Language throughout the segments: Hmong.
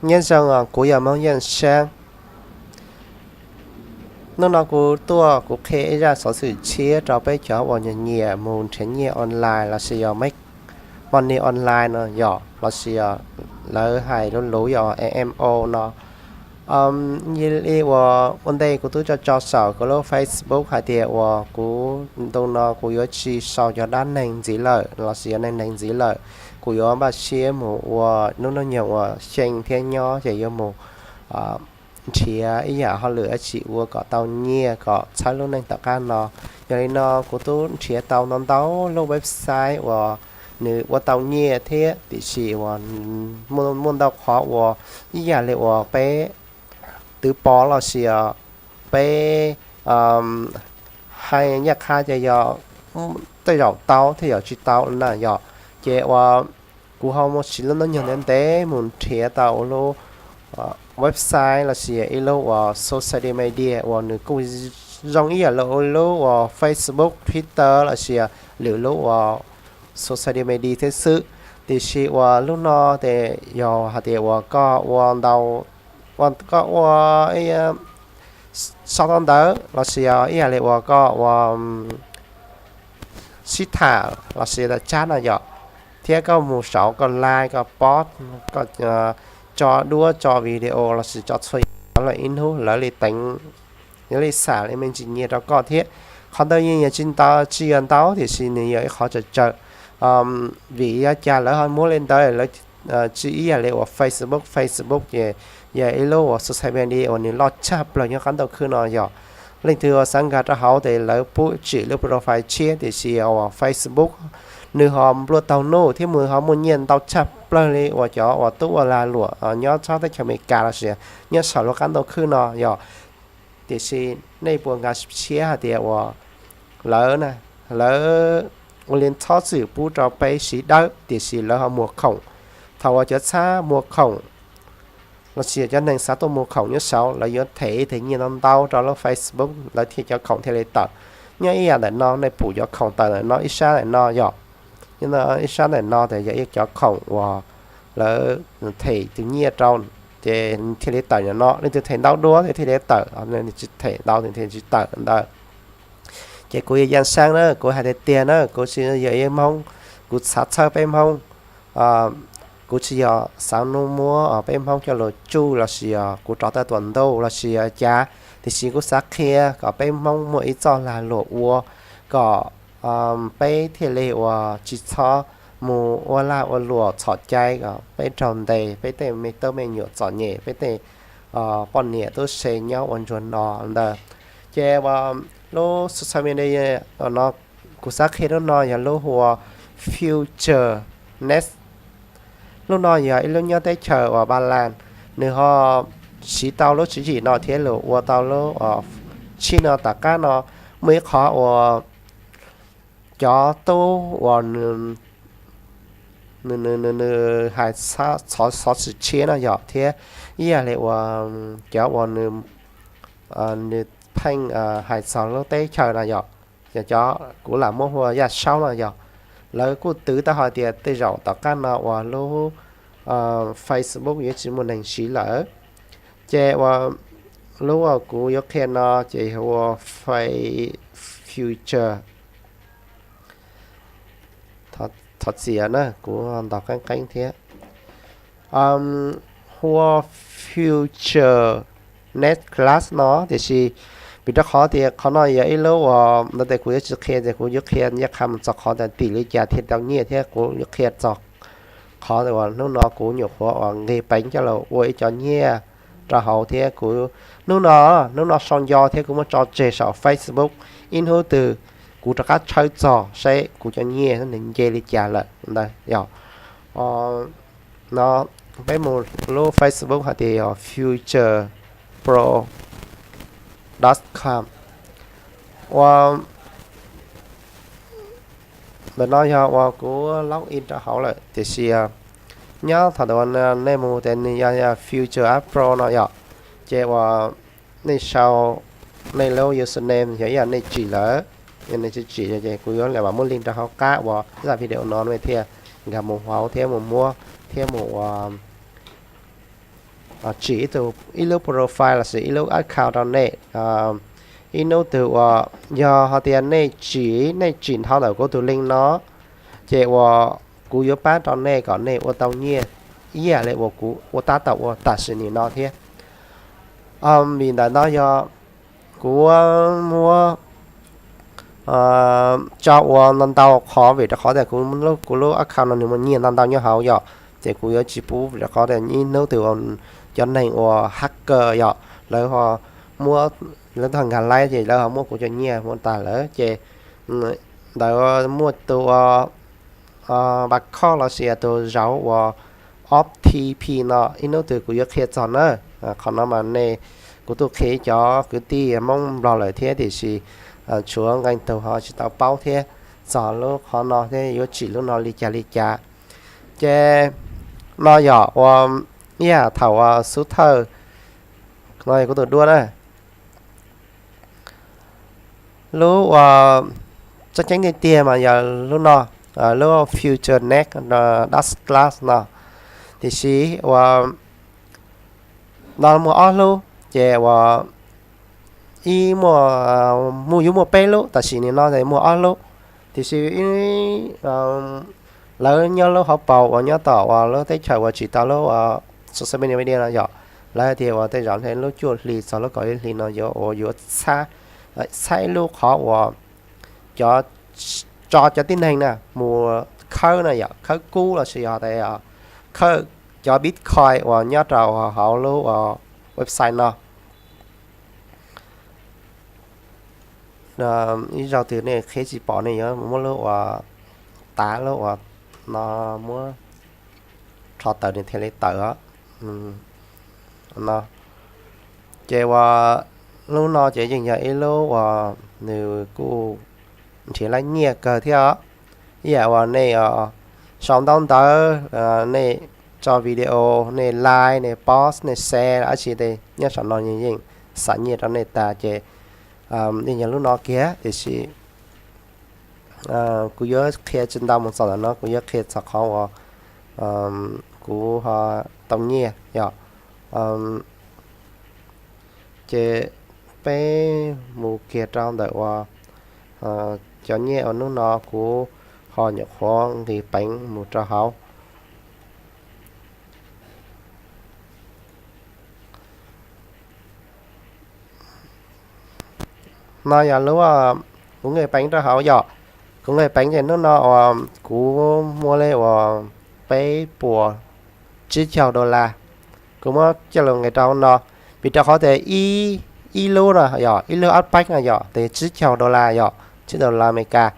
Nyob zoo, kuv yog Hmoob Yeej Saab. Hnub no kuv tuaj kuv qhia ib zaj xov xwm tshiab rau peb cov uas nyiam nyiam mus nrhiav nyiaj online los sis yog make money online no yom, los sis yog lawv hais lub luv yog M M O no. Li uas ua ntej kuv twb tso tso saum kuv lub Facebook hais tias uas kuv ntu no kuv yuav tsis sau cov dab neeg ntxiv lawm los sis yog neeg neeg ntxiv lawm. Kuv yuav npaj siab mus ua lub hnub nyoog uas xyeej thiab nyob ces yuav mus nrhiav ib yam hauj lwm dab tsi ua kom tau nyiaj kom txhawb lub neej tom qab no. Yog li no kuv twb nrhiav tau ntau ntau lub website uas nws ua tau nyiaj thiab, tiam sis uas muaj ntau qhov uas ib yam li uas peb twv pov los sis peb hais ncaj qha ces yog tej zaum tau thiab yog tsis tau na yom. Ces uas kuv ho mus siv lub hnub nyoog ntev ntev mus nrhiav tau lub website los sis ib lub uas social media uas nws kuj zoo ib yam li lub uas Facebook, Twitter los sis lwm lub uas social media thiab xwb. Tiam sis uas lub no ces yog hais tias uas koj ua ntau, koj ua sau tau ntawv los sis yog ib yam li uas koj ua sib tham los sis tas tsab no yom, thiab koj mus saum koj live koj post, koj tso duab tso video los sis tso txhua yam los ib hnub lawv li teev, yuav li xam li me ntsis nyiaj rau koj thiab. Qhov ntawd yeej yog tsis ntau, tsis yog ntau tiam sis nws yog ib qhov tsawg tsawg. Vim li cas lawv ho muab li ntawd, lawv tsis ib yam li uas Facebook, Facebook ces yog ib lub uas social media uas nws loj tshaj plaws nyob qab ntuj khwb no yom. Leej twg uas xav nkag rau hauv ces lawv pub tsim lub profile tshiab, tiam sis uas Facebook nws ho nplua taug nuj thiab nws ho muaj nyiaj ntau tshaj plaws li uas cov uas tub ua lag luam nyob txhob teb chaws Amelikas los sis nyob saum lub qab ntuj khwb no yom. Tiam sis nej puas nkag siab hais tias uas lawv, lawv ua li txhob txwm pub rau peb siv dawb, tiam sis lawv ho muag khoom. Thaum uas cov txhab muag khoom los sis cov neeg xav tuaj muag khoom nyob saud, lawv yuav them ib teg nyiaj ntau ntau rau lub Facebook, lawv thiaj cov khoom thiaj li tawm. Nyob ib yam ntawm no, nej pum cov khoom tawm ntawm no ib sab ntawm no yom. Nyob ib sab ntawm no ces yog ib cov khoom uas lawv them tus nyiaj rau, ces thiaj li tawm ntawm no. Leej twg them ntau dua ces thiaj li tawm, tsis them ntau ces thiaj tsis tawm ntawd. Ces kuv yog Yaj Saab na, kuv hais tiag tiag na, kuv tsis yog ib Hmoob, kuv xav txhawb peb Hmoob. Kuv tsis yog xav nug muab peb Hmoob coj los tsuj los sis kuv rov tawm tuam ntuj los sis yog cas, tiam sis kuv xav qhia kom peb Hmoob muaj ib txoj lag luam ua kom peb thiaj li uas tsis txhob mus ua lag ua luam txhom cai kom peb raug ntes, peb tej me tub me nyuam txom nyem, peb tej poj niam tub se nyob ua ntsuag no ntawd. Ces uas lub social media no kuv xav qhia lub no yog lub hu ua Future Next. Lub no yog ib lub nyob teb chaws uas Ba Las, nws ho siv tau lub tswv yim no thiab los ua tau lub tshiab no. Tom qab no muaj ib qhov uas cov tub uas nws, nws, nws hais xov xwm tshiab no yom, thiab ib yam li uas cov uas nws, nws pheej hais txog lub teb chaws no yom, yog cov kuv lam muab hu ua Yaj Saub no yom, lawv kuj twv tau hais tias tej zaum tom qab no uas lub Facebook yuav tsis muaj neeg siv lawm. Ces uas lub uas kuv yuav qhia no ces ua Future, thov txim na kuv ntaus qeeb qeeb thiab, hu ua Future Next Class no, tiam sis vim rau qhov tias qhov no yog ib lub uas ntawd ces kuv yuav tsis qhia, ces kuv yuav qhia ncaj qha mus txog qhov tias tim li cas thiaj tau nyiaj thiab kuv yuav qhia txog qhov uas hnub no kuv nyuam qhuav uas nqis peev coj los ua ib co nyiaj rau hauv thiab kuv hnub no, hnub no sau nco thiab kuv muab tso tseg saum Facebook, ib hnub twg kuv rov qab tshawb txog saib kuv cov nyiaj nws nce li cas lawm ntawd yom. No peb mus lub Facebook hais tias yog future pro dot com. Ua ntawm no yog uas kuv log in rau hauv lawm, tiam sis nyob thaum ntawd nej mus ces nws yog Future App Pro no yom. Ces uas nej sau nej lub username yog ib yam nej tsim lawm, yog nej tsis tsim ces kuv yuav lam muab link rau hauv qab uas zaj video no nej thiaj nkag mus hauv thiab mus muab thiab mus ua tsim ib lub profile lossis ib lub account rau nej. Ib hnub twg uas yog hais tias nej tsim, nej tsim dhau ntawm kuv tus link no, ces uas kuv yuav pab rau nej kom nej ua tau nyiaj ib yam li uas kuv ua tab tom ua tam sim nim no thiab. Vim ntawm no yog kuv muab tso ua ntau ntau qhov vim rau qhov tias kuv lub account no nws muaj nyiaj ntau ntau nyob hauv yom, ces kuv yuav tsis pub vim rau qhov tias ib hnub twg cov neeg uas hacker yom, lawv ho muab, lawv tau nkag laib ces lawv ho muab kuv cov nyiaj muab tas lawm ces ntawd muaj tus ua Bangkok lossis tus zauv uas O T P no ib hnub twg kuv yuav qhia txog na. Qhov no mas nej, kuv twb qhia cov kwv tij Hmoob Nplog lawm thiab tiam sis tshuav nqee tug ho tsis tau paub thiab txog lub qhov no thiab yuav tsim lub no li cas li cas. Ces no yog ua ib yam thaum uas xub thawj no yog kuv tus duab na. Lub uas tseeb tseeb tiag tiag mas yog lub no, lub Future Next Dust Glass no. Tiam sis uas no muaj ob lub, ces uas ib muaj, muaj yuav muaj peb lub, tam sim nim no ces muaj ob lub. Tiam sis lawv nyob lub hauv paus uas nyob tom uas lub teb chaws uas tsis tau lub social media no yom, lawv hais tias uas tej zaum lub cuaj hli txog lub kaum ib hli no yuav uas yuav txhab ib lub qhov uas cov, tso cov tib neeg na mus khawb na yom, khawb kub lossis yog tias khawb cov Bitcoin uas nyob rau hauv lub website no. Ib zaug twg nej qhib tsis pom nej yuav muab lub uas tav lub uas no muab rho tawm nws thiaj li tawm os. No ces uas lub no ces yeej yog ib lub uas nws kuj nrhiav lab nyiaj kawg thiab os. Ib yam uas nej sau ntaub ntawv, nej tso video, nej like, nej post, nej share dab tsi tej nyob saum no yeej xa nyiaj rau nej tas ces yeej yog lub no kiag tiam sis kuv yuav qhia tsis ntau mus txog ntawm no, kuv yuav qhia txog qhov uas kuv ho tau nyiaj yom. Ces peb mus kiag rau ntawm uas cov nyiaj uas hnub no kuv ho nyuam qhuav nqis peev mus rau hauv. No yog lub kuv nqis peev rau hauv yom. Kuv nqis peev ces hnub no uas kuv muaj li uas peb puas tsib caug dollar. Kuv muab coj los nqis rau hauv no, vim rau qhov tias ib lub no yog ib lub ob paib no yog tes tsib caug dollar yom, tsib dollar Amelikas.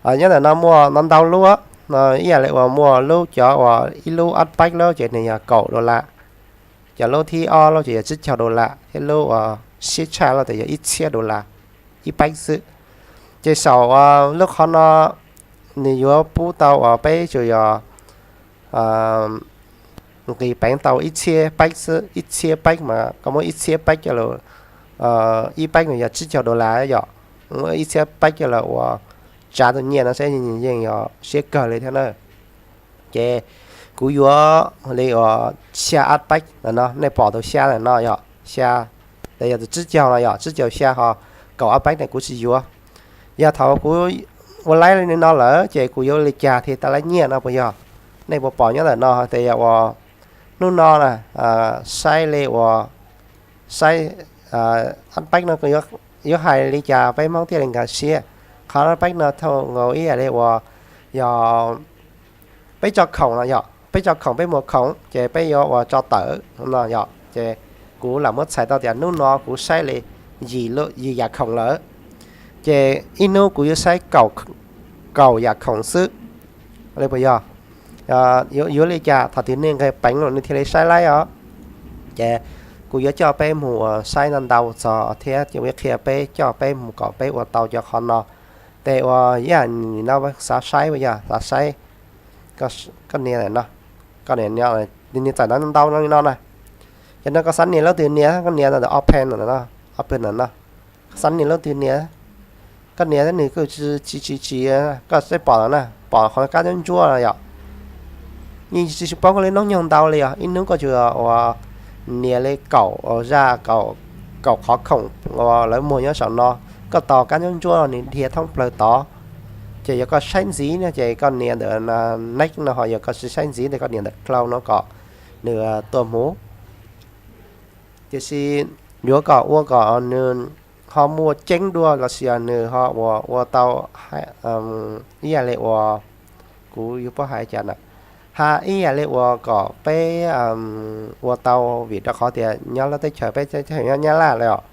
Nyob ntawm no muaj no ntau lub, ib yam li uas muaj lub cov uas ib lub ob paib lub ces nws yog kaum dollar, cov lub thib ob lub ces yog tsib caug dollar thiab lub uas siab tshaj lub ces yog ib txhiab dollar, ib paib xwb. Ces saum lub qhov no nws yuav pub tau uas peb tsuas yog nqis peev tau ib txhiab paib xwb, ib txhiab paib mas koj muab ib txhiab paib coj los, ib paib mas yog tsib caug dollar yom, muab ib txhiab paib coj los uas tsav tus nyiaj no saib yeej yog siab kawg li thiab na. Ces kuv yuav li uas xya ob paib ntawm no, nej pom tus xya ntawm no yog xya, tes yog tus tsib caug no yog tsib caug xya ho kaum ob paib ne kuv tsis yuav. Yog thaum kuv ua laib li no lawm ces kuv yuav li cas thiaj tau lab nyiaj no puas yog? Nej puas pom nyob ntawm no tes yog uas hnub no na, saib li uas saib ob paib no yuav hais li cas peb Hmoob thiaj li nkag siab. Qhov ob paib no thaum nkaus ib yam li uas yog peb tso khoom no yom, peb tso khoom peb muag khoom ces peb yuav uas tso tawm no yom, ces kuv lam muab txhais tau tias hnub no kuv saib li yim yam khoom lawm, ces ib hnub kuv yuav saib kaum yam khoom xwb. Li puas yog? Yuav li cas thaum twg nej nqis peev los nej thiaj li saib laib os. Ces kuv yuav coj peb mus uas saib ntau ntau txog thiab ces kuv yuav qhia peb, coj peb mus kom peb ua tau cov qhov no. Tes uas ib yam nim no xav saib puas yog, xav saib, koj nias, koj nias txawm ntau ntau no li no na. Ces no koj xav nias lub twg nias, koj nias ntawm open ntawm no, open ntawm no. Xav nias lub twg nias, koj nias nws kuj tsis tsis tsis, koj saib pom no na, pom qhov kab ntsuab ntsuab no yom. Yeej tsis paub koj li noob nyoog ntau li os, ib hnub koj tsuas uas nias li kaum zaj, kaum qhov khoom uas lawv muag nyob saum no, koj tos kab ntsuab ntsuab nws dhia thoob plaws tod. Ces yog koj saib ntxiv no ces koj nias ntawm next no, ho yog koj tsis saib ntxiv ces koj nias ntawm close no kom nws tuaj mus. Tiam sis yuav kom ua kom nws ho muaj ceeb dua los sis nws ho ua tau ib yam li uas, kuv yuav pab hais cas na, ha ib yam li uas kom peb ua tau, vim rau qhov tias nyob lub teb chaws peb teb chaws nyob Nyab Laj lawm os,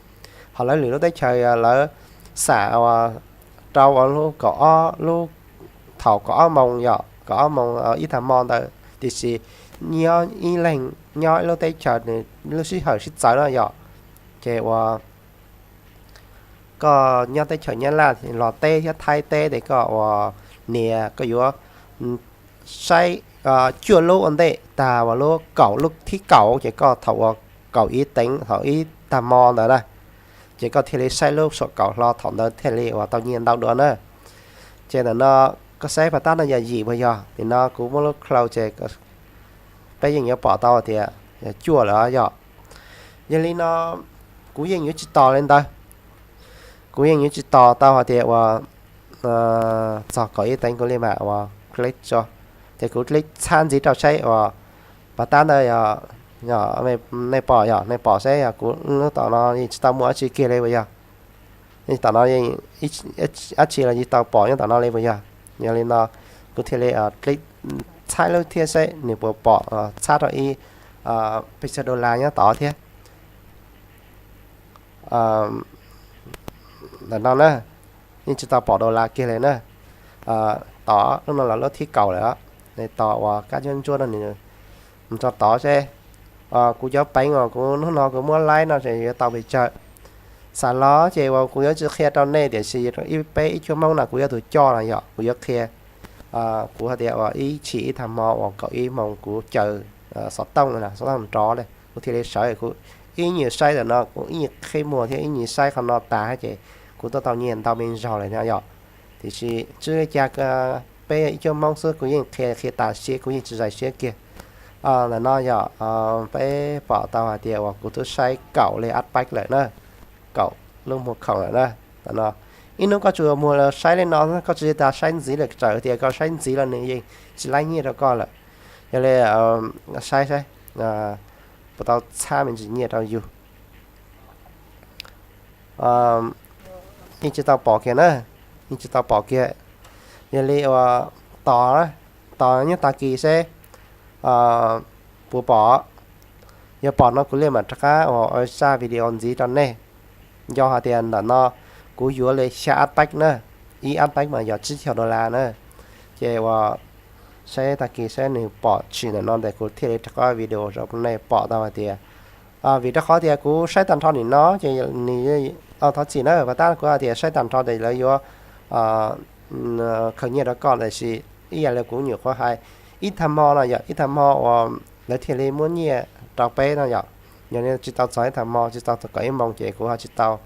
ho lawv lwm lub teb chaws lawv xam rau lub kaum ob, lub thaum kaum ob moos yom, kaum ob moos ib tag hmo ntawd, tiam sis nyob ib leeg nyob ib lub teb chaws nws lub sij hawm sib txawv no yom, ces uas koj nyob teb chaws Nyab Laj los teb thiab Thaib teb ces koj uas nias koj yuav saib cuaj lub ua ntej tag uas lub kaum, lub thib kaum ces koj thaum uas kaum ib teev thaum ib tag hmo ntawd na, ces koj thiaj li saib lub saum kaum hlo thaum ntawd thiaj li uas tau nyiaj ntau dua na. Ces ntawm no koj saib pas tab no yog yim puas yog? Nim no kuv muab lub close ces peb yeej yuav pom tau tias yog cuaj lawm yom. Yog li no kuv yeej yuav tsis tos li ntawd, kuv yeej yuav tsis tos tau hais tias uas txog kaum ib teev kuv li mam uas click tso, ces kuv click txhab ntxiv rau saib uas pas tab ntawd yog, nej pom yog nej pom saib yog kuv lub tom no yeej tsis tau muaj dab tsi kiag li puas yog? Tom no dab tsi los yeej tau pom nyob tom no li puas yog? Yog li no kuv thiaj li click txhab lub thiab saib nws puas pom txhab rau ib pes tsawg dollar nyob tod thiab. Ntawm no na, yeej tsis tau pom dollar kiag li na. Tod lub no los lub thib kaum lawm, tos uas kab ntsuab ntsuab no nws mus txog tod seb. Kuv cov peev uas kuv hnub no kuv muab laib no ces yuav tau pes tsawg. Xam los ces uas kuv yuav tsis qhia rau nej tiam sis ib peb ib cuaj Hmoob no kuv yuav tus coj no yog kuv yuav qhia. Kuv hais tias uas ib chim ib tag hmo uas kaum ib moos kuv caw xov tooj, xov tooj nrov li kuv thiaj li sawv, kuv ib nyuag saib ntawm no, kuv ib nyuag qhib muag thiab ib nyuag saib qhov no tas ces kuv twb tau nyiaj ntau me zaug lawm no yom. Tiam sis tsis li cas, peb ib cuab Hmoob xwb kuv yeej qhia qhia tas siab, kuv yeej tsis zais siab kiag. Ntawm no yog peb pom tau hais tias uas kuv twb saib kaum li ad pack lawm na, kaum lub muag khoom lawm na. Ntawm no ib hnub koj tsuas muag saib li no, koj tsis tas saib ntxiv lawm, txawm tias koj saib ntxiv los nws yeej tsis laib nyiaj rau koj lawm. Yog li saib saib puas tau txhab me ntsis nyiaj rau yus. Yeej tsis tau pom kiag na, yeej tsis tau pom kiag. Yog li uas tos, tos nyob tag kis seb puas pom. Yog pom no kuv li mam rov qab uas ua zaj video ntxiv rau nej. Nco hais tias ntawm no kuv yuav li xya ad pack na, ib ad pack mas yog tsib caug dollar na. Ces uas saib tag kis saib nws pom tshwm ntawm no ntawd kuv thiaj li rov qab video rau nej pom tau hais tias, vim rau qhov tias kuv saib tag nrho nim no ces nws, thov txim na, pas tab kuv hais tias saib tag nrho ces lawv yuav khaws nyiaj rau koj, tiam sis ib yam li kuv nyuam qhuav hais, ib tag hmo no yog ib tag hmo uas lawv thiaj li muab nyiaj rau peb no yom. Yog li tsis tau txog ib tag hmo, tsis tau txog kaum ib moos ces kuv ho tsis tau,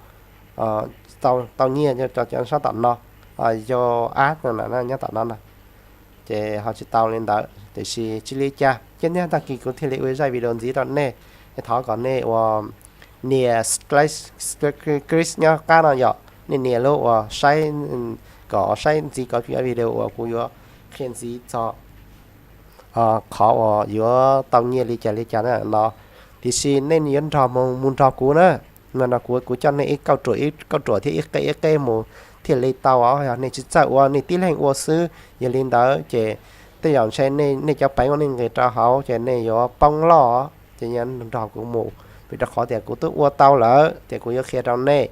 tau nyiaj rau cov sab tom no, yog ad no nyob tom no na, ces ho tsis tau li ntawd. Tiam sis tsis li cas, cia nyob tag kis kuv thiaj li ua zaj video ntxiv rau nej. Thov kom nej uas nias subscribe nyob qab no yom, nej nias lub uas saib, kom saib ntxiv kom kuv cov video uas kuv yuav qhia ntxiv txog qhov uas yuav tau nyiaj li cas li cas na no. Tiam sis nej yuav nrog mus, mus nrog kuv na, mus nrog kuv, kuv coj nej ib kauj ruam ib kauj ruam thiab ib qeb ib qeb mus thiaj li tau os. Yog nej tsis txawj ua, nej tib leeg ua xwb, yog li ntawd ces tej zaum ntshe nej cov peev uas nej nqis rau hauv ces nej yuav poob loj, ces yuav nrog kuv mus, vim rau qhov tias kuv twb ua tau lawm ces kuv yuav qhia rau nej.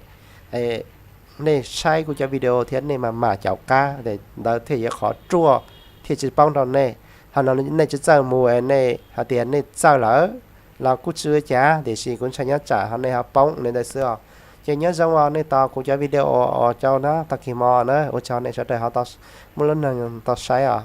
Nej saib kuv cov video thiab nej mam mam caum qab, ntawd thiaj yuav qhov ruaj thiaj tsis poob rau nej. Ho no nej tsis txawj mus, nej hais tias nej txawj lawm los kuj tsis ua cas, tiam sis kuv ntshai nyob tsam ho nej ho poob li ntawd xwb os. Ces nyob zoo os, nej tos kuv cov video uas rau na tag kis hmo na. Ua tsaug nej sawv daws ho muaj lub neej tau saib os.